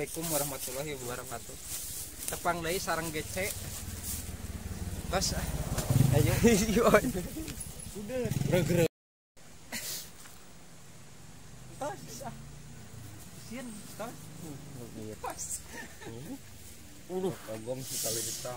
Assalamualaikum warahmatullahi wabarakatuh. Tepang deui sareng GC. Tos ayo. Udah. Greg. Tos. Sieun, tos. Pas. Uduh, kagum si tali hitam.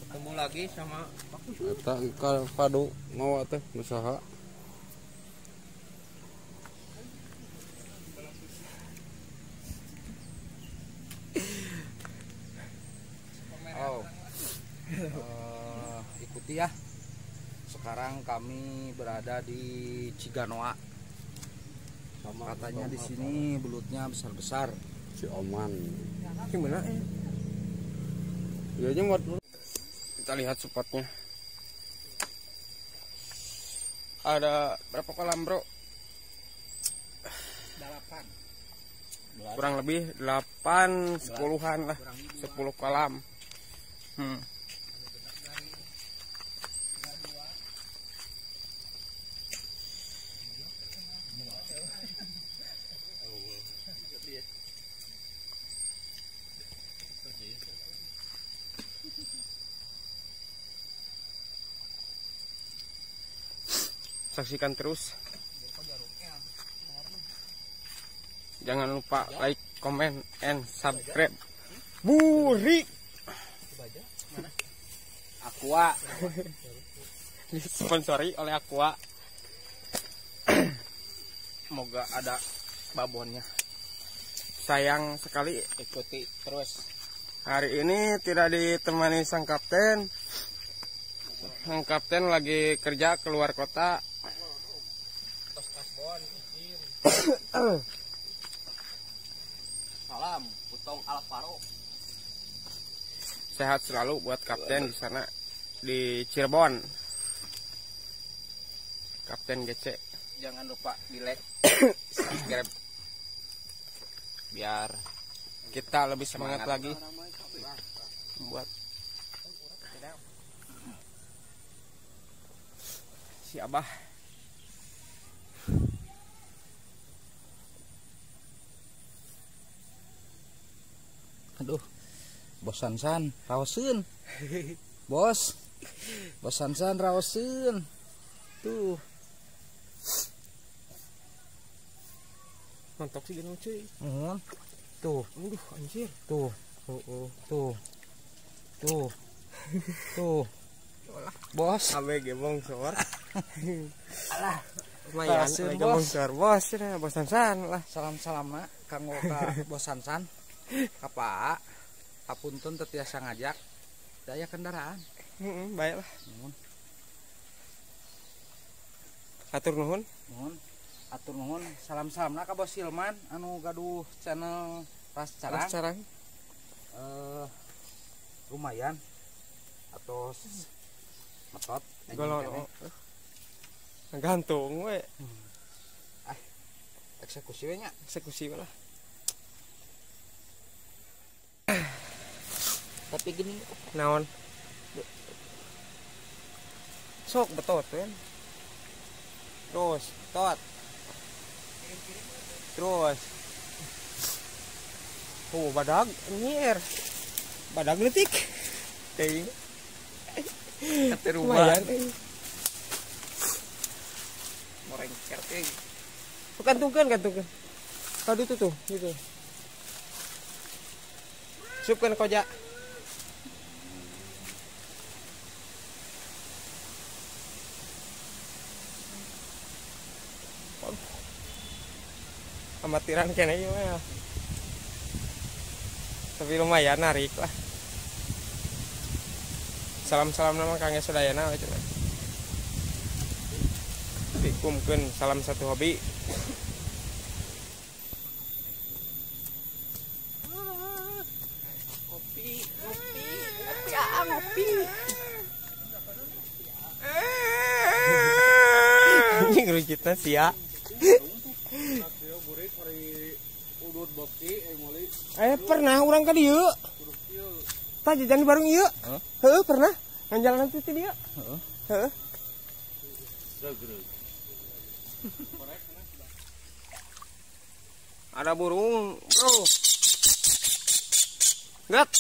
Ketemu lagi sama eta ka padu mawa teh usaha. Oh. Ikuti ya. Sekarang kami berada di Ciganoa. Katanya di sini belutnya besar-besar. Si Oman. Gimana? Ya aja buat kita lihat spotnya. Ada berapa kolam, Bro? 8. Kurang lebih 8, 10-an lah. 10 kolam. Saksikan terus. Jangan lupa like, comment, and subscribe. Burik Aqua. Disponsori oleh Aqua. Semoga ada babonnya. Sayang sekali, ikuti terus. Hari ini tidak ditemani sang kapten. Sang kapten lagi kerja keluar kota. Salam Putong Alvaro. Sehat selalu buat kapten di sana di Cirebon. Kapten GC. Jangan lupa di like, subscribe biar kita lebih semangat lagi buat si Abah. Aduh, bosan san, raoseun. Bos, bosan san, raoseun. Tuh. Mantap sih gini cuy. Tuh, aduh anjir. Tuh, oh. Tuh, tuh, tuh. Bos. Ame gemong sor. Alah, lumayan gemong sor bos, bosan san lah. Salam-salam kanggo ka bosan san. Apa? Apunten teu tiasa ngajak daya kendaraan. Baiklah. Atur nuhun. Nuhun. Atur nuhun. Salam-salamna ka Bos Hilman anu gaduh channel Ras Carang. Ras Carang. Lumayan atau metot golong. Gantung we. Ah, eksekusi we nya. Eksekusi we lah. Tapi gini naon sok betot kan terus tot terus. Oh badag anjir, badag letik teuing lumayan morengker teuing. Kantungkeun kantungkeun kadu itu tuh gitu supkeun koja. Amatiran kene ieu mah. Tapi lumayan narik lah. Salam-salam nama Kang Sadayana we cenah. Dikumkeun salam satu hobi. Kopi, kopi, kopi, ah, ngopi. Ini ngerucitna sia. Pernah urang ka dieu. Tah jajan di warung ieu. Heeh, pernah. Ngajalan nanti ti dieu. Heeh. Heeh. Ada burung, bro. Gat.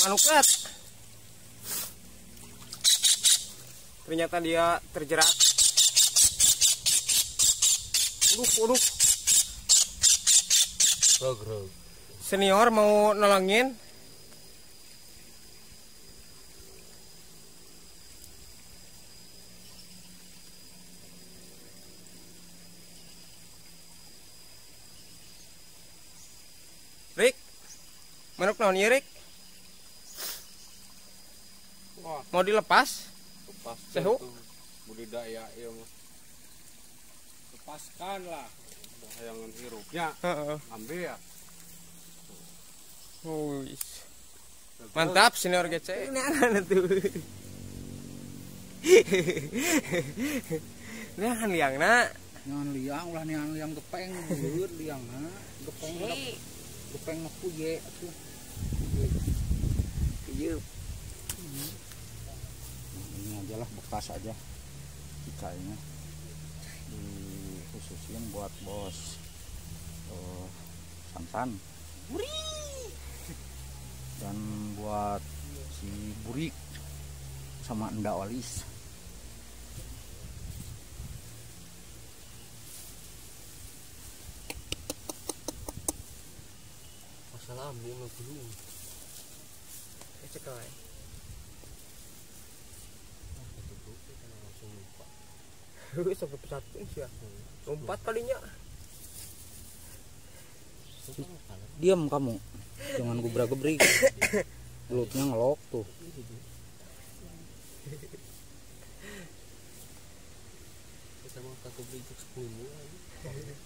Manukat. Ternyata dia terjerat. Uduh, uduh. Senior mau nolongin. Rik, manuk naon ieu, Rik? Wah. Mau dilepas? Lepas. Sehu? Budidaya ieu mah. Lepaskan lah. Hayangan hirupnya. Heeh. Ambil ya. Wis. Mantap senior GC. Ini anak tuh. Nah, liangna. Neangan liang, ulah neangan liang gepeng beuleuh liangna. Gepeng gepeng mah kuye atuh. Ieu. Ini aja lah, bekas aja. Kayaknya dikhususin buat bos Sansan. Dan buat si Burik sama Enda Olis. Masalah ambil belum. Cek wae. Sampai pesatun sih ya. Lompat kalinya. Diam kamu. Jangan gubrak-gebrik. Belutnya ngelok tuh. Kita mau kagebrik 10 aja.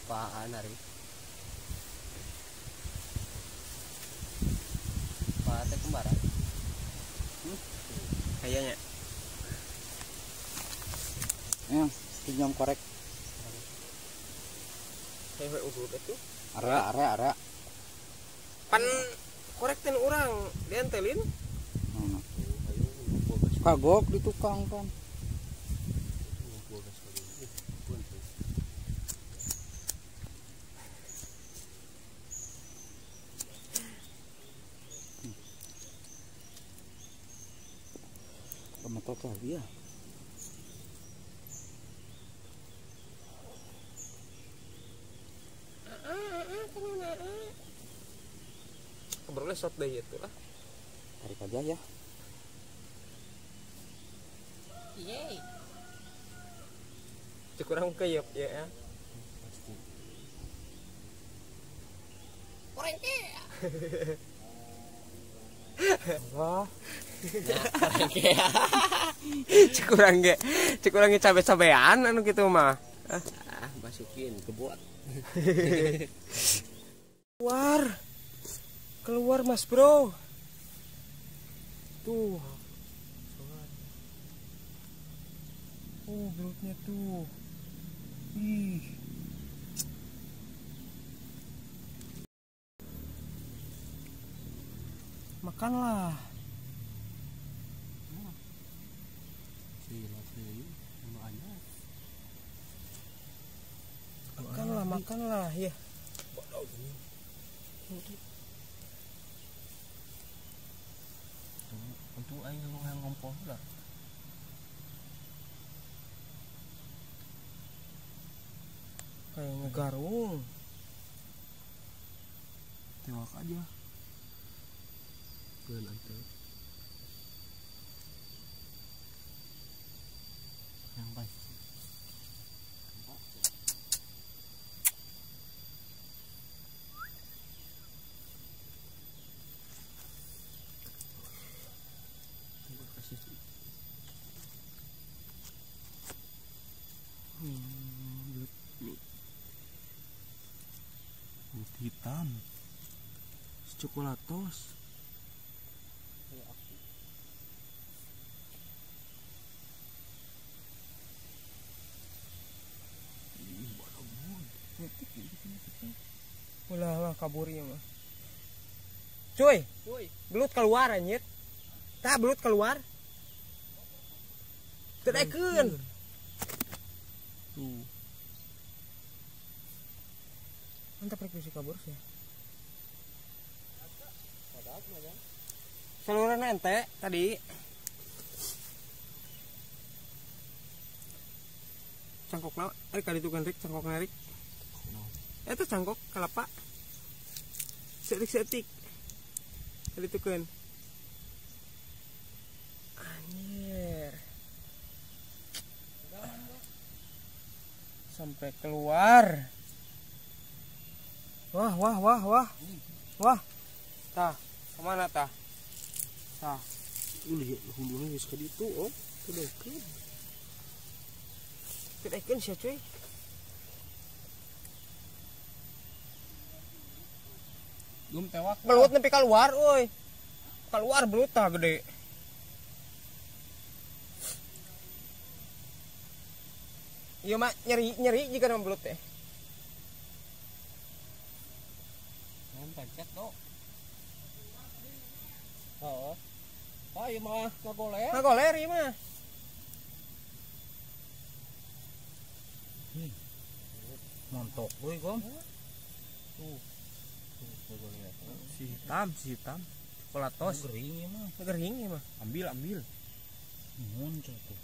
Apaan hari? Pak kembaran. Kayaknya. Ya, pinjam korek. Hewe udur itu. Ara ara ara. Pan korek ten urang dientelin. Kagok di tukang kan. Metot lagi ya. Keberle shot deh itu lah. Tarik aja ya. Yeay. Kurang keyep ya. Pasti. Kurang ke. Wah. Cukurang ge, cukurang ge cabe-cabean anu gitu mah. Ah, masukin ke buat. Keluar. Keluar Mas Bro. Tuh. Oh, belutnya tuh. Ih. Makanlah. Makanlah, makanlah ya. Untuk aing yang ngompol lah. Kayaknya garung. Tewak aja. Keun ante. Yang baik. Hitam, coklatos. Ulah lah kabur ya mah. Cuy. Belut keluar anjir. Tah belut keluar. Teu daekeun. Tuh. Mantap rek bisa kabur sih. Saluran ente tadi. Cangkok na, kali itu kan rik cangkok narik. Itu cangkok kelapa. Setik-setik. Kali itu kan. Anjir. Sampai keluar. Wah, wah, wah, wah. Wah. Tah, kemana tah? Tah. Lihat hulunya geus ka ditu, oh. Teu daekeun. Teu daekeun sia cuy. Belum tewak. Belut nepi keluar euy. Keluar belut tah gede. Ieu mah nyeri-nyeri jika nama belut teh. Pencet dok. Oh, oh iya mah ngagoler. Ngagoler iya mah. Montok euy gom. Tuh. Tuh ngagoler. Si hitam, si hitam. Kolatos. Gering ieu mah. Gering ieu mah. Ambil, ambil. Muncul tuh.